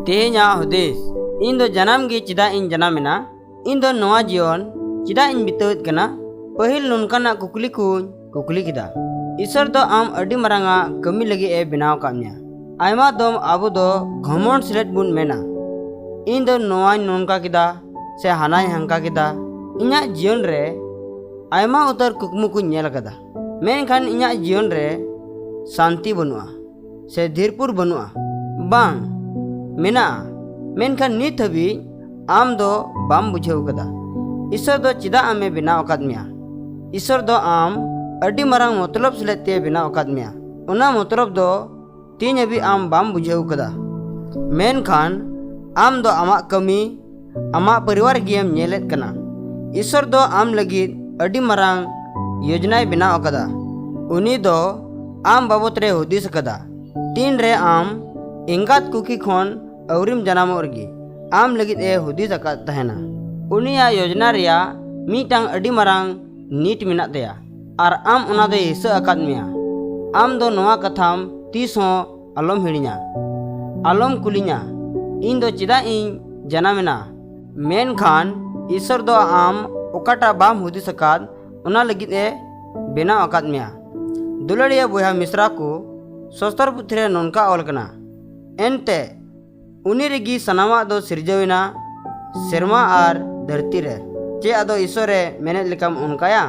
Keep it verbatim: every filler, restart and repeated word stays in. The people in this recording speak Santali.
ᱛᱮᱦᱮᱧᱟᱜ ᱦᱩᱫᱤᱥ᱾ ᱤᱧ ᱫᱚ ᱡᱟᱱᱟᱢ ᱜᱮ ᱪᱮᱫᱟᱜ ᱤᱧ ᱡᱟᱱᱟᱢ ᱮᱱᱟ? ᱤᱧ ᱫᱚ ᱱᱚᱣᱟ ᱡᱤᱭᱚᱱ ᱪᱮᱫᱟᱜ ᱤᱧ ᱵᱤᱛᱟᱹᱣᱮᱫ ᱠᱟᱱᱟ? ᱯᱟᱹᱦᱤᱞ ᱱᱚᱝᱠᱟᱱᱟᱜ ᱠᱩᱠᱞᱤ ᱠᱚᱧ ᱠᱩᱠᱞᱤ ᱠᱮᱫᱟ᱾ ᱤᱥᱚᱨ ᱫᱚ ᱟᱢ ᱟᱹᱰᱤ ᱢᱟᱨᱟᱝ ᱟᱜ ᱠᱟᱹᱢᱤ ᱞᱟᱹᱜᱤᱫ ᱮ ᱵᱮᱱᱟᱣ ᱟᱠᱟᱫ ᱢᱮᱭᱟ᱾ ᱟᱭᱢᱟ ᱫᱚᱢ ᱟᱵᱚ ᱫᱚ ᱜᱷᱚᱢᱚᱱᱰ ᱥᱮᱞᱮᱫ ᱵᱚᱱ ᱢᱮᱱᱟ, "ᱤᱧ ᱫᱚ ᱱᱚᱣᱟᱧ ᱱᱚᱝᱠᱟ ᱠᱮᱫᱟ ᱥᱮ ᱦᱟᱱᱟᱧ ᱦᱟᱝᱠᱟ ᱠᱮᱫᱟ, ᱤᱧᱟᱹᱜ ᱡᱤᱭᱚᱱ ᱨᱮ ᱟᱭᱢᱟ ᱩᱛᱟᱹᱨ ᱠᱩᱠᱢᱩ ᱠᱚᱧ ᱧᱮᱞ ᱟᱠᱟᱫᱟ, ᱢᱮᱱᱠᱷᱟᱱ ᱤᱧᱟᱹᱜ ᱡᱤᱭᱚᱱ ᱨᱮ ᱥᱟᱱᱛᱤ ᱵᱟᱹᱱᱩᱜᱼᱟ ᱥᱮ ᱫᱷᱤᱨᱯᱩᱨ ᱵᱟᱹᱱᱩᱜᱼᱟ᱾" ᱵᱟᱝ, ᱢᱮᱱᱟᱜᱼᱟ, ᱢᱮᱱᱠᱷᱟᱱ ᱱᱤᱛ ᱦᱟᱹᱵᱤᱡ ᱟᱢ ᱫᱚ ᱵᱟᱢ ᱵᱩᱡᱷᱟᱹᱣ ᱠᱟᱫᱟ ᱤᱥᱚᱨ ᱫᱚ ᱪᱮᱫᱟᱜ ᱟᱢᱮ ᱵᱮᱱᱟᱣ ᱟᱠᱟᱫ ᱢᱮᱭᱟ᱾ ᱤᱥᱚᱨ ᱫᱚ ᱟᱢ ᱟᱹᱰᱤ ᱢᱟᱨᱟᱝ ᱢᱚᱛᱞᱚᱵ ᱥᱮᱞᱮᱫ ᱛᱮ ᱵᱮᱱᱟᱣ ᱟᱠᱟᱫ ᱢᱮᱭᱟ᱾ ᱚᱱᱟ ᱢᱚᱛᱞᱚᱵ ᱫᱚ ᱛᱮᱦᱮᱧ ᱦᱟᱹᱵᱤᱡ ᱟᱢ ᱵᱟᱢ ᱵᱩᱡᱷᱟᱹᱣ ᱠᱟᱫᱟ᱾ ᱢᱮᱱᱠᱷᱟᱱ ᱟᱢ ᱫᱚ ᱟᱢᱟᱜ ᱠᱟᱹᱢᱤ, ᱟᱢᱟᱜ ᱯᱚᱨᱤᱵᱟᱨ ᱜᱮᱢ ᱧᱮᱞᱮᱫ ᱠᱟᱱᱟ᱾ ᱤᱥᱚᱨ ᱫᱚ ᱟᱢ ᱞᱟᱹᱜᱤᱫ ᱟᱹᱰᱤ ᱢᱟᱨᱟᱝ ᱭᱳᱡᱽᱱᱟᱭ ᱵᱮᱱᱟᱣ ᱟᱠᱟᱫᱟ᱾ ᱩᱱᱤ ᱫᱚ ᱟᱢ ᱵᱟᱵᱚᱛ ᱨᱮ ᱦᱩᱫᱤᱥ ᱟᱠᱟᱫᱟ᱾ ᱛᱤᱱᱨᱮ ᱟᱢ ᱮᱸᱜᱟᱛ ᱠᱩᱠᱷᱤ ᱠᱷᱚᱱ ᱟᱹᱣᱨᱤᱢ ᱡᱟᱱᱟᱢᱚᱜ ᱨᱮᱜᱮ ᱟᱢ ᱞᱟᱹᱜᱤᱫ ᱮ ᱦᱩᱫᱤᱥ ᱟᱠᱟᱫ ᱛᱟᱦᱮᱱᱟ᱾ ᱩᱱᱤᱭᱟᱜ ᱭᱳᱡᱽᱱᱟ ᱨᱮᱭᱟᱜ ᱢᱤᱫᱴᱟᱝ ᱟᱹᱰᱤ ᱢᱟᱨᱟᱝ ᱱᱤᱴ ᱢᱮᱱᱟᱜ ᱛᱟᱭᱟ, ᱟᱨ ᱟᱢ ᱚᱱᱟ ᱫᱚᱭ ᱦᱤᱥᱟᱹ ᱟᱠᱟᱫ ᱢᱮᱭᱟ᱾ ᱟᱢ ᱫᱚ ᱱᱚᱣᱟ ᱠᱟᱛᱷᱟᱢ ᱛᱤᱥ ᱦᱚᱸ ᱟᱞᱚᱢ ᱦᱤᱲᱤᱧᱟ᱾ ᱟᱞᱚᱢ ᱠᱩᱞᱤᱧᱟ, "ᱤᱧ ᱫᱚ ᱪᱮᱫᱟᱜ ᱤᱧ ᱡᱟᱱᱟᱢ ᱮᱱᱟ?" ᱢᱮᱱᱠᱷᱟᱱ ᱤᱥᱚᱨ ᱫᱚ ᱟᱢ ᱚᱠᱟᱴᱟᱜ ᱵᱟᱢ ᱦᱩᱫᱤᱥ ᱟᱠᱟᱫ, ᱚᱱᱟ ᱞᱟᱹᱜᱤᱫ ᱮ ᱵᱮᱱᱟᱣ ᱟᱠᱟᱫ ᱢᱮᱭᱟ᱾ ᱫᱩᱞᱟᱹᱲᱤᱭᱟᱹ ᱵᱚᱭᱦᱟ ᱢᱤᱥᱨᱟ ᱠᱚ, ᱥᱚᱥᱛᱚᱨ ᱯᱩᱛᱷᱤ ᱨᱮ ᱱᱚᱝᱠᱟ ᱚᱞ ᱠᱟᱱᱟ, "ᱮᱱᱛᱮ ᱩᱱᱤ ᱨᱮᱜᱮ ᱥᱟᱱᱟᱢᱟᱜ ᱫᱚ ᱥᱤᱨᱡᱟᱹᱣ ᱮᱱᱟ, ᱥᱮᱨᱢᱟ ᱟᱨ ᱫᱷᱟᱹᱨᱛᱤ ᱨᱮ᱾ ᱪᱮᱫ ᱟᱫᱚ ᱤᱥᱚᱨ ᱮ ᱢᱮᱱᱮᱫ ᱞᱮᱠᱟᱢ ᱚᱱᱠᱟᱭᱟ?"